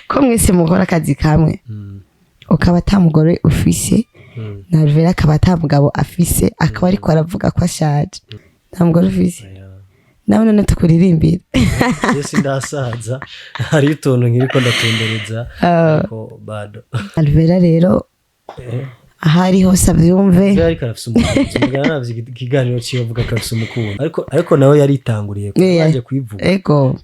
Ko mwese mukora akazi kamwe, ukaba ata mugore ufise, na Alvera akaba ata mugabo afise, akaba ariko aravuga ko ashaje, nta mugore ufise. Nawe none tukuririmbira. Je sindasaza, hariyo utuntu nkiriko ndatumbereza, ariko bado. Alvera rero, aho ari hose avyumve. Alvera ariko arafise umukunzi. Umugabo naravye ikiganiro ciwe avuga ko afise umukunzi, ariko nawe yaritanguriye kuko yaje kwivuga. Ego.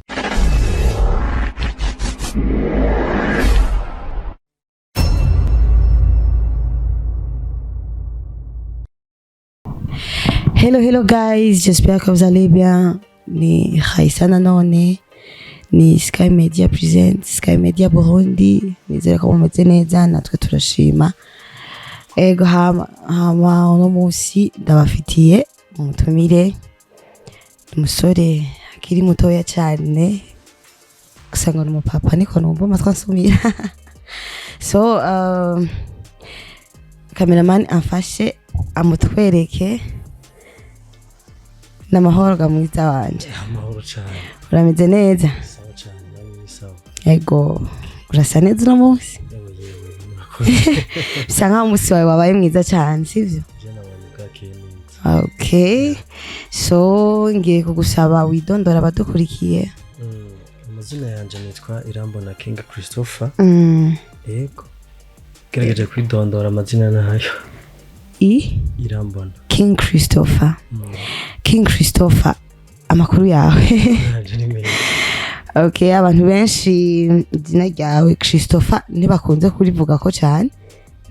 Hello, hello guys, j'espère que vous allez bien. Ni Raissa nanone, ni Sky Media Present, Sky Media Burundi. Nizere ko mumeze neza, natwe turashima. Ego, hama, hama uno munsi ndabafitiye umutumire, umusore akiri mutoya cyane, gusa ngo ni umupapa, niko numva amatwi ansumira. So cameraman amfashe amutwereke. N'amahoro ga mwiza wanje? Amahoro cane. Urameze neza? Sawa cane, nawe ni sawa? Ego, urasa neza uno munsi. Yewe yewe, murakoze. Bisa nkaho umunsi wawe wabaye mwiza cyane, sivyo? Je nabonye bwakeye neza. Okay, so ngiye kugusaba widondora abadukurikiye. Amazina yanje nitwa Irambona King Christopher. Yego, gerageje kwidondora amazina nayo. I Irambona. King Christopher. King Christopher, amakuru yawe? Nanje ni meza. Okay, abantu benshi izina ryawe Christopher ntibakunze kurivuga ko cyane,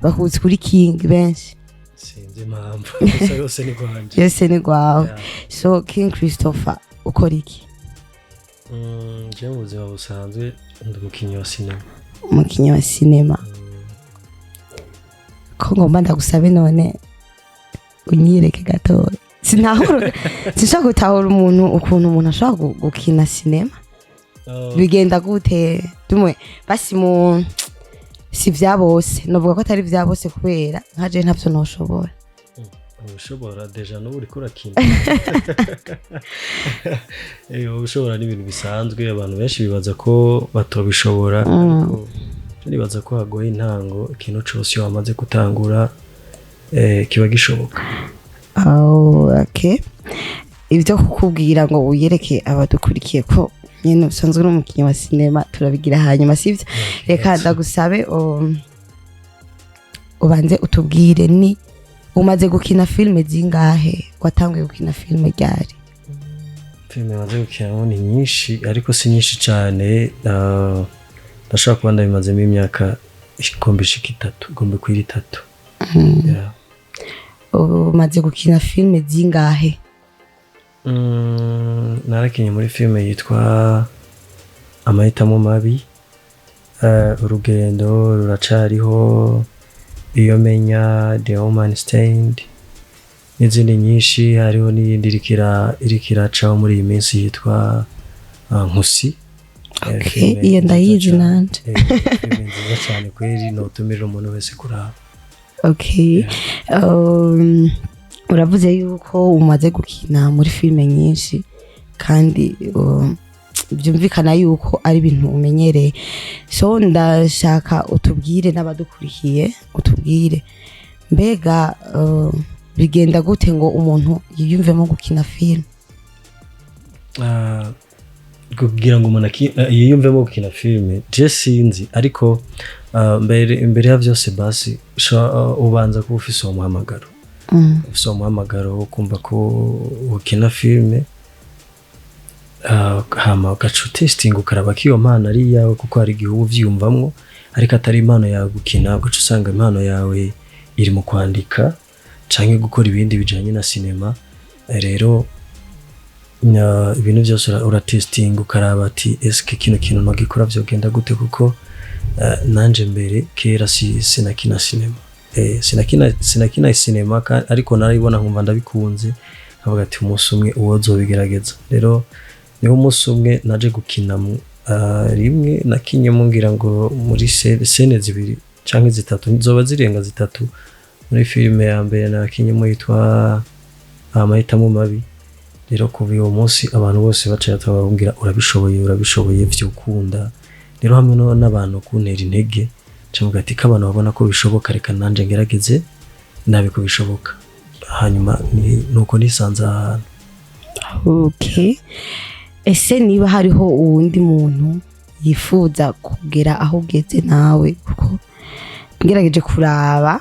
bakunze kuri King benshi. Sinzi impamvu, gusa yose ni rwanje. Yose ni rwawe. Yeah. So King Christopher, ukora iki? Je mu buzima busanzwe ndi umukinnyi wa sinema. Umukinnyi wa sinema. Ko ngomba ndagusabe none unyereke gatoya, sinahura, sinshobora gutahura umuntu, ukuntu umuntu ashobora gukina sinema. Bigenda gute? Dumwe basi mu si vya bose, novuga ko atari vya bose, kubera nka je ntavyo noshobora. Ushobora, déjà n'ubu uriko urakina. Ushobora, n'ibintu bisanzwe. Abantu benshi bibaza ko batobishobora, ariko je nibaza ko hagoye intango. Ikintu cose iyo wamaze gutangura, kiba gishoboka. Oh, okay. Ibyo kukubwira ngo wiyereke abadukurikiye ko nyine usanzwe uri umukinnyi wa sinema turabigira hanyuma, sivyo? Reka ndagusabe ubanze utubwire, ni umaze gukina filime zingahe? Watanguye gukina filime ryari? Filime maze gukinamo ni nyinshi, ariko si nyinshi cyane. Ndashobora kuba ndabimazemo imyaka igomba ishika 3, igomba kwira 3. Yeah. Umaze gukina filime zingahe? Narakinye muri filime yitwa Amahitamo Mabi, Urugendo Ruracariho, Iyo Menya, The Woman Stand n'izindi nyinshi. Hariho n'iyindi iriko iracaho muri iyi minsi yitwa Nkusi. Okay, Filime iyo nziza ndayizi cane. nanje. Filime nziza cyane kweri, notumirira umuntu wese kuraba. Okay. Uravuze yuko umaze gukina muri filime nyinshi, kandi byumvikana yuko ari ibintu umenyereye. So ndashaka utubwire n'abadukurikiye, utubwire mbega bigenda gute ngo umuntu yiyumvemo gukina filime? Kugira ngo umuntu yiyumvemo gukina filime, je sinzi, ariko mbere imbere ya byose basi ubanza kuba ufise uwo muhamagaro. Ufise uwo muhamagaro wo kumva ko ukina filime, hama ugaca utestinga, ukaraba ko iyo mpano ari iyawe, kuko hari igihe uba uvyiyumvamwo ariko atari impano yawe gukina, ugaca usanga impano yawe iri mu kwandika canke gukora ibindi bijanye na sinema. Rero ibintu byose uratestinga, ukaraba ati eske kino kintu nogikora vyogenda gute? Kuko nanje mbere kera sinakina sinema. Sinakina sinema, ariko narayibona nkumva ndabikunze, nkavuga ati umunsi umwe uwo azobigerageza. Rero niho umunsi umwe naje gukina rimwe nakinye ngira ngo muri scène zibiri canke zitatu, zoba zirenga zitatu, muri filime ya mbere nakinyemo yitwa Amahitamo Mabi. Rero kuva uwo munsi abantu bose baciye bababwira: urabishoboye, urabishoboye, vyokunda. Rero hamwe n'abantu kuntera intege, ncavuga ati ko abantu babona ko bishoboka, reka nanje ngerageze nabe ko bishoboka. Hanyuma nuko nisanze aha hantu. Okay, ese niba hariho uwundi muntu yifuza kugera aho ugeze nawe, kuko ngerageje kuraba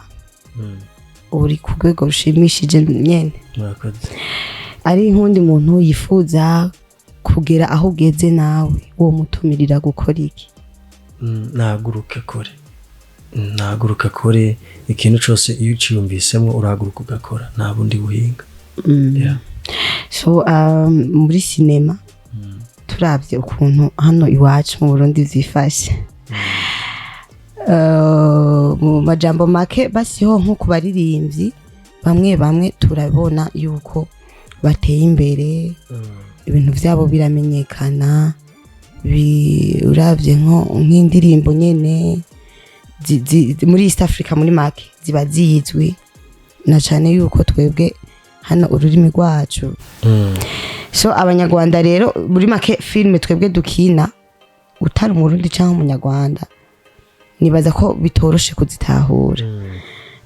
uri ku rwego rushimishije nyene, Murakoze. ari nk'undi muntu yifuza kugera aho ugeze nawe, uwo mutumirira gukora iki? Nahaguruke akore, nahaguruka akore. Ikintu cose iyo uciyumvisemo urahaguruka ugakora, nta bundi buhinga. Yeah. So muri sinema, turavye ukuntu hano iwacu mu Burundi vyifashe, mu majambo make basiho nko ku baririmbyi bamwe bamwe turabona yuko bateye imbere, ibintu vyabo biramenyekana, uravye nk'indirimbo nyene muri East Africa muri make ziba zizwi, na cane yuko twebwe hano ururimi rwacu. So Abanyarwanda rero, muri make filime twebwe dukina, utari Umurundi cyangwa Umunyarwanda, nibaza ko bitoroshe kuzitahura.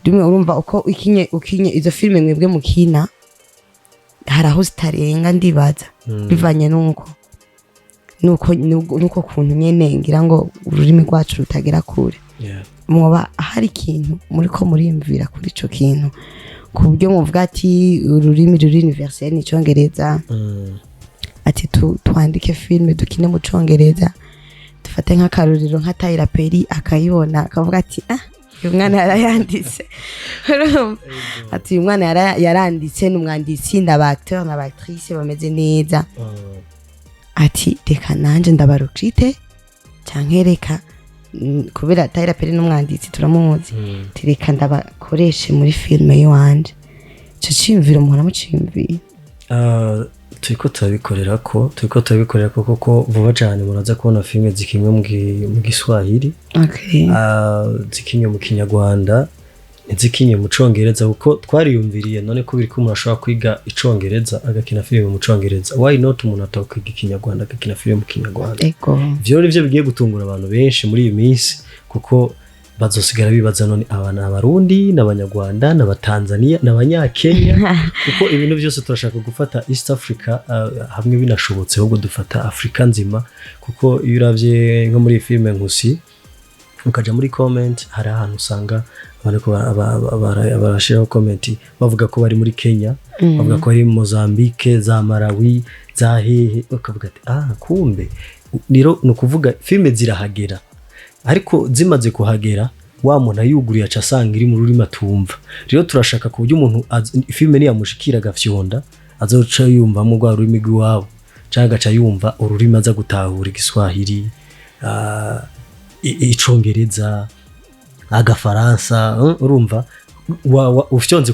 Rimwe urumva uko ukinye izo filime mwebwe mukina, hari aho zitarenga, ndibaza bivanye nuko kuntu nyene ngira ngo ururimi rwacu rutagera kure. Mwoba hari ikintu muri ko muriyumvira kuri ico kintu, ku buryo muvuga ati ururimi ruri universel ni Icongereza, ati twandike filime dukine mu Congereza? Dufate nk'akarorero nka Tyler Perry, akayibona akavuga ati: "Ah, uyu mwana yarayanditse." Urumva? Ati: "Uyu mwana yaranditse, ni umwanditsi, n'aba acteur n'aba actrice bameze neza." Ati: "Reka nanje ndabarecrute," canke reka kubera Tyler Perry n'umwanditsi turamuzi, ati: "Reka ndabakoreshe muri filime yiwanje." Ico ciyumviro muhora muciyumviye? Ah, turiko turabikorera ko kuko vuba cyane muraza kubona filime zikinwe mu Giswahili, zikinye mu Kinyarwanda, ntizikinye mu Congereza, kuko twariyumviriye none ko biri ko umuntu ashobora kwiga Icongereza agakina filime mu Congereza, why not umuntu atokwiga Ikinyarwanda agakina filime mu Kinyarwanda? Ivyo rero nivyo bigiye gutungura abantu benshi muri iyi minsi, kuko bazosigara bibaza: none aba ni Abarundi, n'Abanyarwanda, n'Abatanzania, n'Abanyakenya? Kuko ibintu byose turashaka gufata East Africa, hamwe binashobotse ahubwo dufata Afrika nzima. Kuko iyo uravye nko muri iyi filime Nkusi, ukaja muri comment, hari ahantu usanga abantu ko barashiraho comment bavuga ko bari muri Kenya, bavuga ko bari muri Mozambique, za Malawi, za hehe, bakavuga ati: "Ah, kumbe." Rero ni ukuvuga filime zirahagera, ariko zimaze kuhagera wa muntu ayuguriye aca asanga iri mu rurimi atumva. Rero turashaka ku buryo umuntu filime niyamushikira agafyonda, azoca yumvamo rwa rurimi rw'iwabo, canke agaca yumva ururimi aza gutahura: Igiswahili, Icongereza, Agafaransa. Urumva ufyonze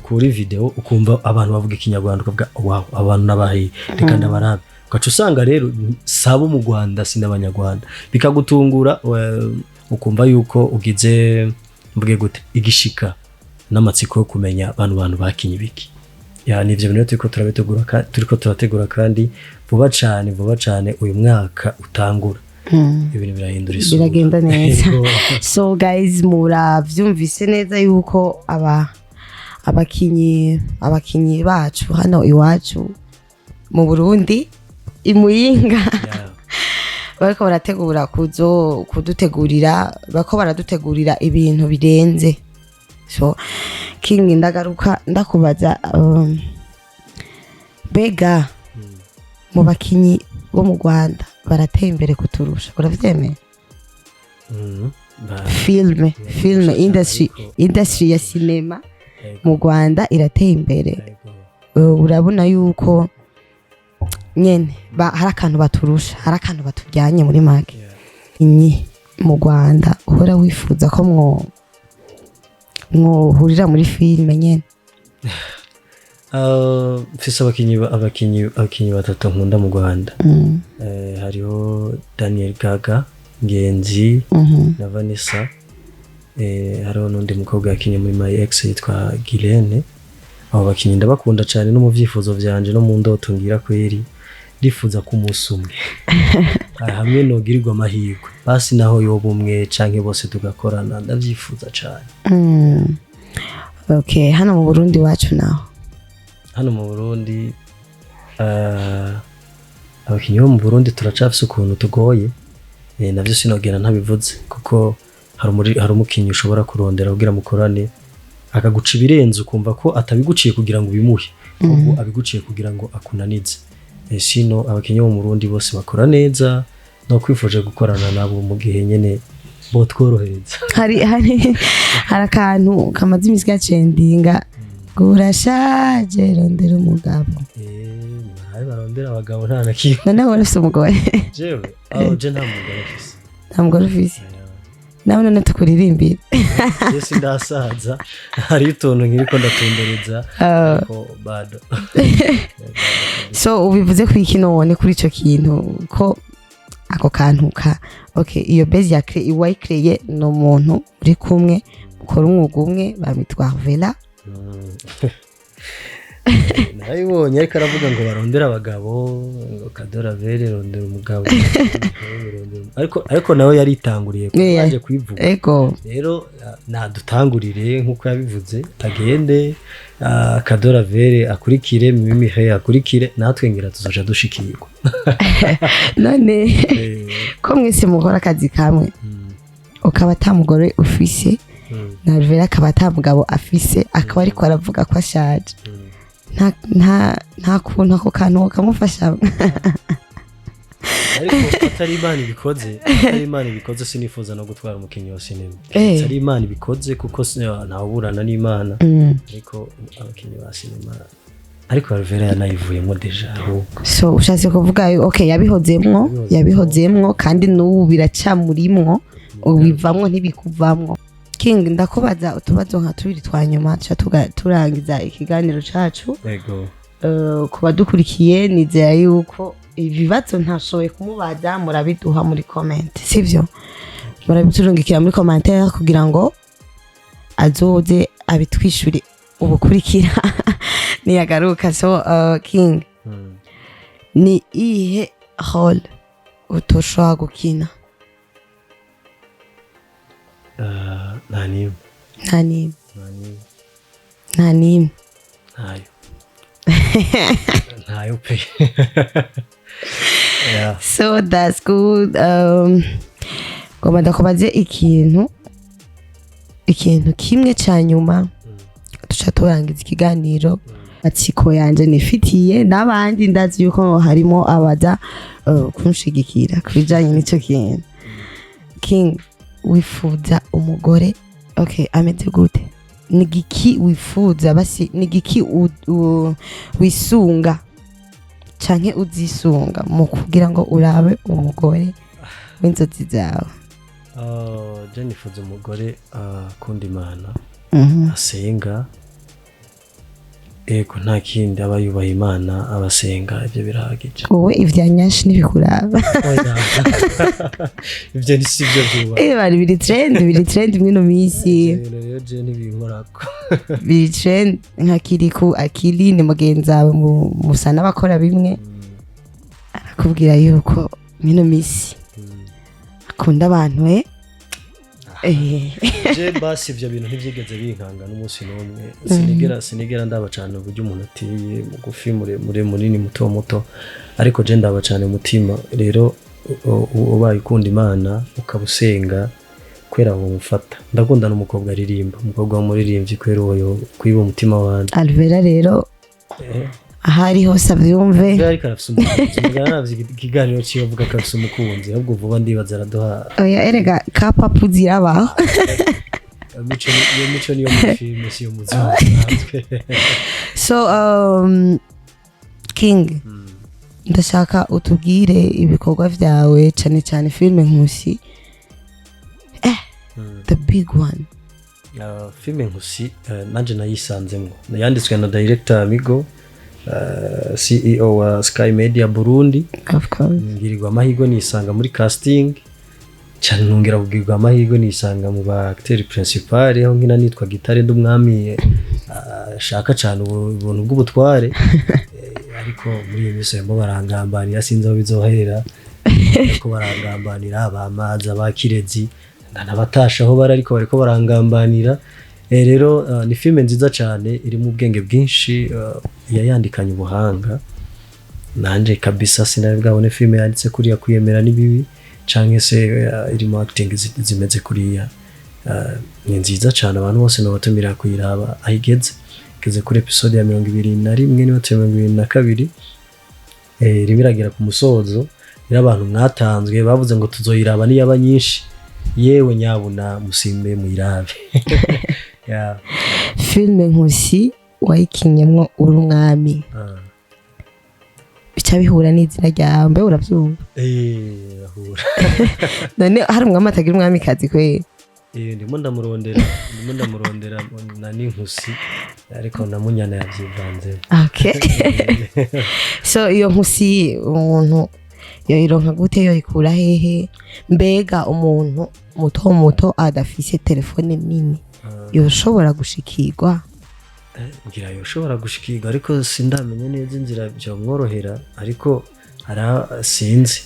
kuri video ukumva abantu bavuga Ikinyarwanda, ukavuga: "Wow, abantu nabahiye, reka ndabarabe." Ugaca usanga rero sabo mu Rwanda si n'Abanyarwanda, bikagutungura, ukumva yuko ugize, mvuge gute, igishika n'amatsiko yo kumenya abantu bantu bakinye ibiki. Ya, ni ivyo bintu rero turiko turabitegura, turiko turategura, kandi vuba cane, vuba cane, uyu mwaka utangura ibintu birahindura isura. Biragenda neza. Yego. So guys, muravyumvise neza yuko aba abakinyi bacu hano iwacu mu Burundi, imuyinga, bariko barategura kuzo kudutegurira, bariko baradutegurira ibintu birenze. So King, ndagaruka ndakubaza, mbega mu bakinyi bo mu Rwanda barateye imbere kuturusha, uravyemeye? Filme industry, industry ya sinema mu Rwanda irateye imbere. Urabona yuko nyene hari akantu baturusha, hari akantu batujyanye muri make. Inyi mu Rwanda uhora wifuza ko mwohurira muri filime nyene? Mfise abakinyi batatu nkunda mu Rwanda. Hariho Daniel Gaga, Ngenzi na Vanessa. Hariho n'undi mukobwa yakinye muri My Ex yitwa Guilene. Abo bakinyi ndabakunda cyane, no mu vyifuzo vyanje no mu ndoto ngira kweri. Ndifuza ko umunsi umwe, hamwe nogirirwa amahirwe, basi naho yoba umwe canke bose tugakorana, ndavyifuza cane. Okay, hano mu Burundi wacu naho? Hano mu Burundi, abakinyi bo mu Burundi turacafise ukuntu tugoye. Navyo sinogera ntabivuze, kuko hari umukinyi ushobora kurondera kugira mukorane, akaguca ibirenze, ukumva ko atabiguciye kugira ngo ubimuhe, ahubwo abiguciye kugira ngo akunanize. Sino abakinyi bo mu Burundi bose bakora neza, no kwifuje gukorana nabo mu gihe nyene botworohereza. Hari akantu kamaze imisi gatrendinga ngo urashaje, rondera umugabo. Barabe barondera abagabo, nta na kimwe. Noneho urafise umugore? Jewe aho, je nta mugore mfise. Nta mugore ufise nawe? None tukuririmbire? Je sindasaza, hari utuntu nkiriko ndatumbereza, ariko bado. So ubivuze ku iki none, kuri ico kintu ko ako kantu ka, okay, iyo base ya uwayikreye ni umuntu uri kumwe mukora umwuga umwe, bamitwa Vela. Narabibonye, ariko aravuga ngo barondere abagabo, ngo Kadora Vere rondera umugabo, ariko nawe yaritanguriye kuko yaje kubivuga. Rero nadutangurire nk'uko yabivuze, agende, Kadora Vere akurikire, Mimihe akurikire, natwe ngira tuzoja dushikirwa. None ko mwese mukora akazi kamwe, ukaba ata mugore ufise, na Vela akaba ata mugabo afise, akaba ariko aravuga ko ashaje, nta kuntu ako kantu kamufasha? Ariko atari Imana ibikoze, atari Imana ibikoze, sinifuza no gutwara umukinnyi wa sinema. Atari Imana ibikoze, kuko ntawuburana n'Imana. Ariko abakinnyi ba sinema, ariko Alvera yanayivuyemo déjà ahubwo. So ushatse kuvuga okay, yabihozemwo. Yabihozemwo. Yabihozemwo, kandi n'ubu biracamurimwo, ubivamwo ntibikuvamwo. King, ndakubaza utubazo nka tubiri twa nyuma, tuca turangiza ikiganiro cacu. Yego. Ku badukurikiye, nizera yuko ibibazo ntashoboye kumubaza murabiduha muri comment, sivyo? Murabiturungikira muri commentaire kugira ngo azoze abitwishure ubukurikira niyagaruka. So King, ni iyihe rôle utoshobora gukina? Nta n'imwe. Nta n'imwe? Nta n'imwe. Nta n'imwe? Ntayo, ntayo pe, yeah. So that's good. Ngomba ndakubaze ikintu kimwe ca nyuma, duca turangiza ikiganiro. Matsiko yanje nifitiye n'abandi, ndazi yuko harimo abaza kunshigikira ku bijanye n'ico kintu. King, wifuza umugore, okay, ameze gute? Ni giki wifuza? Basi ni giki wisunga canke uzisunga mu kugira ngo urabe umugore w'inzozi zawe? Je nifuza umugore akunda Imana, asenga. Ego, nta kindi, aba yubaha Imana, abasenga, ibyo birahagije. Wowe ivya nyashi ntibikuraba? Oya. Ibyo ni si byo byubaha. Bari biri trend mwino minsi. Ibyo bintu rero je ntibinkorako. Biri trend nka Kiriku Akili, ni mugenzi wawe, musa n'abakora bimwe, arakubwira yuko mwino minsi akunda abantu. Je basi ibyo bintu ntibyigeze binkanga n'umunsi n'umwe. Sinigera ndaba cyane uburyo umuntu ateye, mugufi, muremure, munini, muto muto, ariko je ndaba cyane umutima. Rero ubaye ukunda Imana, ukaba usenga, kwera uwo mufata. Ndakunda n'umukobwa aririmba, umukobwa w'umuririmbyi, kwera uwo yo kwiba umutima wanje. Alvera rero, ahari hose avyumve. Alvera ariko arafise umukunzi. Umugabo aravye ikiganiro ciwe avuga ko afise umukunzi, ahubwo vuba ndibaza araduha. Oya, erega kapapu zirabaho. Iyo mico niyo muri filime, si yo mu buzima busanzwe. So King, ndashaka utubwire ibikorwa vyawe, cane cane filime Nkusi, the big one. Filime Nkusi, nanje nayisanzemwo, yanditswe na director Amigo, CEO wa Sky Media Burundi. Of course. Ngirirwa amahirwe nisanga muri casting cyane, nongera kugirirwa amahirwe nisanga mu ba acteur principal, aho nkina nitwa Gitare, ndi umwami ashaka cyane ubuntu bw'ubutware. Ariko muri iyo minsi barimo barangambanira, sinzi aho bizoherera, ariko barangambanira abamazi, abakirezi n'abatasha aho bari, ariko bariko barangambanira. Rero ni filime nziza cyane, irimo ubwenge bwinshi, yayandikanye ubuhanga. Nanje kabisa sinari bwabone filime yanditse kuriya, kwiyemera n'ibibi canke se irimo acting zimeze kuriya. Ni nziza cyane, abantu bose nobatumira kuyiraba. Aho igeze kuri episode ya 21, niba tuye 22, irimo iragera ku musozo. Rero abantu mwatanzwe bavuze ngo tuzoyiraba niyaba nyinshi, yewe nyabuna musimbe muyirabe. Yeah. Filime Nkusi wayikinyemwo uri umwami. Bica bihura n'izina ryawe, mbe urabyumva? Eh, ahura. None hari umwami atagira umwamikazi kweri? Eh, ndimo ndamurondera na n'inkusi, ariko na Munyana yavyivanzemo. Okay, so iyo nkusi umuntu yoyironka gute? Yoyikura hehe? Mbega umuntu muto muto adafise telefone nini yoshobora gushikirwa? Ngira yoshobora gushikirwa, ariko sindamenya neza inzira byamworohera, ariko sinzi.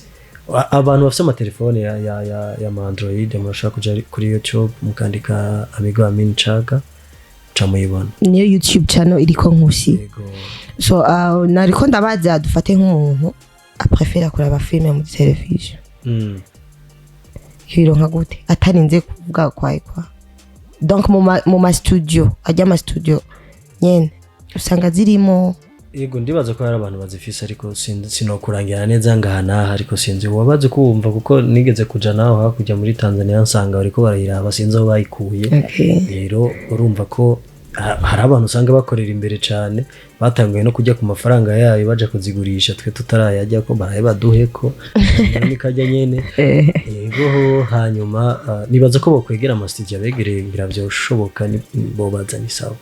Abantu bafite amatelefone ya ma Android, murashobora kuja kuri YouTube mukandika Amigo Amin Chaga, ca muyibona. Niyo YouTube channel iriko Nkusi? Yego. So nariko ndabaza, dufate nk'umuntu aprefera kuraba filime muri television, yoyironka gute atarinze kuvuga kwaye kwa donc mu ma studio ajya, ama studio nyene usanga zirimo? Yego, ndibaza ko hari abantu bazifise, ariko sinokurangira neza ngaha n'aha, ariko sinzi wabaze kumva, kuko nigeze kuja naho hakurya muri Tanzania nsanga bariko barayiraba, sinzi aho bayikuye. Rero urumva ko hari abantu usanga bakorera imbere cyane, batanguye no kujya ku mafaranga yayo baja kuzigurisha, twe tutarayajya ko baraye baduhe ko nikajya nyene. Yego, hanyuma nibaza ko bokwegera ama studio abegereye, ngira vyoshoboka, bobaza ni sawa.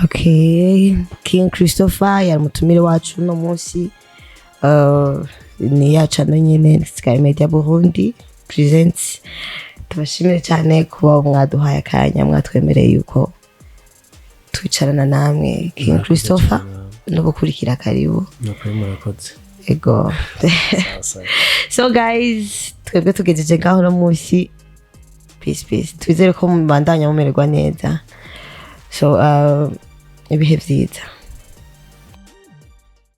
Okay, King Christopher yari umutumire wacu uno munsi. Ni ya channel nyene, Sky Media Burundi Presents. Tubashimire cyane kuba mwaduhaye akanya, mwatwemereye yuko twicarana namwe, King Murakoze Christopher. cyane. No gukurikira, karibu. Nukuri murakoze. Ego. Sawa, sawa. So guys, twebwe tugejeje ngaho no munsi. Peace, peace. Twizere ko mubandanya mumererwa neza. So ibihe byiza.